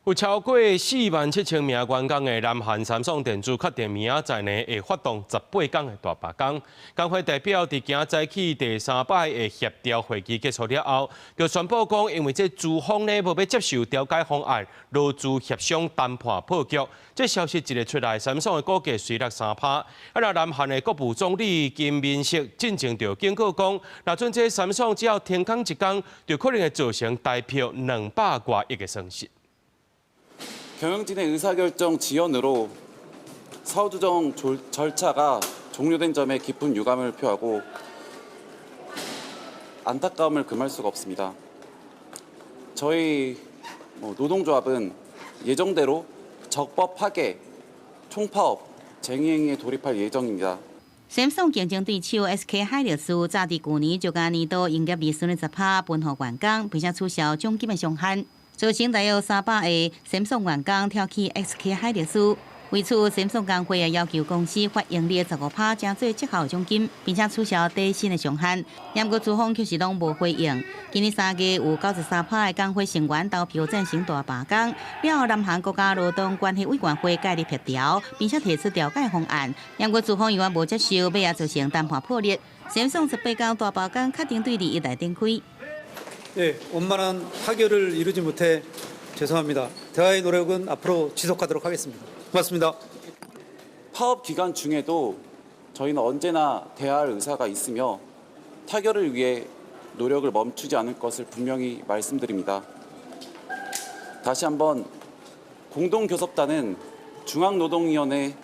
有超過4萬7千名員工的南韓三星電子確定明仔載呢會發動18工的大罷工。工會代表佇今早起第三擺的協調會議結束了後，就宣布講，因為這資方呢無欲接受調解方案，勞資協商談判破局。這消息一个出來，三星的股價隨落3%。啊，若南韓的國務總理金民錫進前就警告講，若準這三星只要停工一工，就可能會造成台票200外億的損失。 경영진의 의사결정 지연으로 사후조정 절차가 종료된 점에 깊은 유감을 표하고 안타까움을 금할 수가 없습니다. 저희 노동조합은 예정대로 적법하게 총파업 쟁의행위에 돌입할 예정입니다. 三星競爭對手 SK 海力士早佇舊年就共年度營業利潤的10%分予員工，並且取消獎金的上限，造成大約300个三星員工跳去 SK 海力士。為此，三星工會也要求公司發盈利的15%加做績效獎金，並且取消底薪的上限。毋過資方卻是攏無回應。今年3月有93%的工會成員投票贊成大罷工，了後南韓國家勞動關係委員會介入協調，並且提出調解方案。毋過資方猶原無接受，尾仔造成談判破裂。三星18工大罷工確定對禮一來展開。 네, 원만한 타결을 이루지 못해 죄송합니다. 대화의 노력은 앞으로 지속하도록 하겠습니다. 고맙습니다. 파업 기간 중에도 저희는 언제나 대화할 의사가 있으며 타결을 위해 노력을 멈추지 않을 것을 분명히 말씀드립니다. 다시 한번 공동교섭단은 중앙노동위원회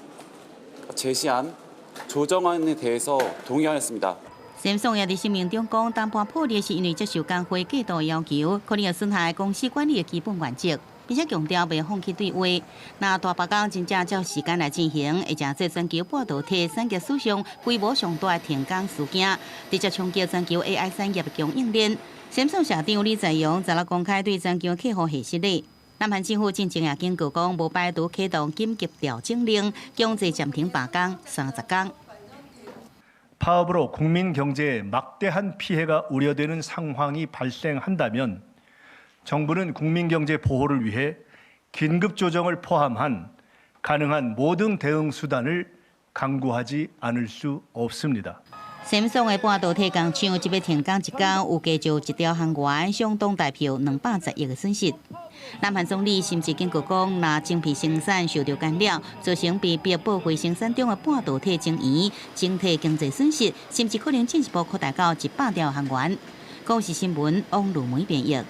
제시한 조정안에 대해서 동의하였습니다. 三星也佇聲明中講，談判破裂是因為接受工會過度要求，可能會損害公司管理的基本原則，並且強調袂放棄對話。若大罷工真正照時間來進行，會成做全球半導體產業史上規模上大的停工事件，直接衝擊全球 AI 產業的供應鏈。三星社長李在鎔昨日公開對全球客戶賀失禮。南韓政府進前也警告講，無排除啟動緊急調整令，強制暫停罷工30工。 파업으로 국민 경제에 막대한 피해가 우려되는 상황이 발생한다면 정부는 국민 경제 보호를 위해 긴급 조정을 포함한 가능한 모든 대응 수단을 강구하지 않을 수 없습니다. 三星的半導體工廠這擺停工一工，預計就一兆韓元，相當台票210億的損失。南韓總理甚至警告講，若晶片生產受著干擾，造成被迫報廢生產中的半導體晶圓，整體經濟損失甚至可能進一步擴大到100兆韓元。公視新聞王如梅編譯。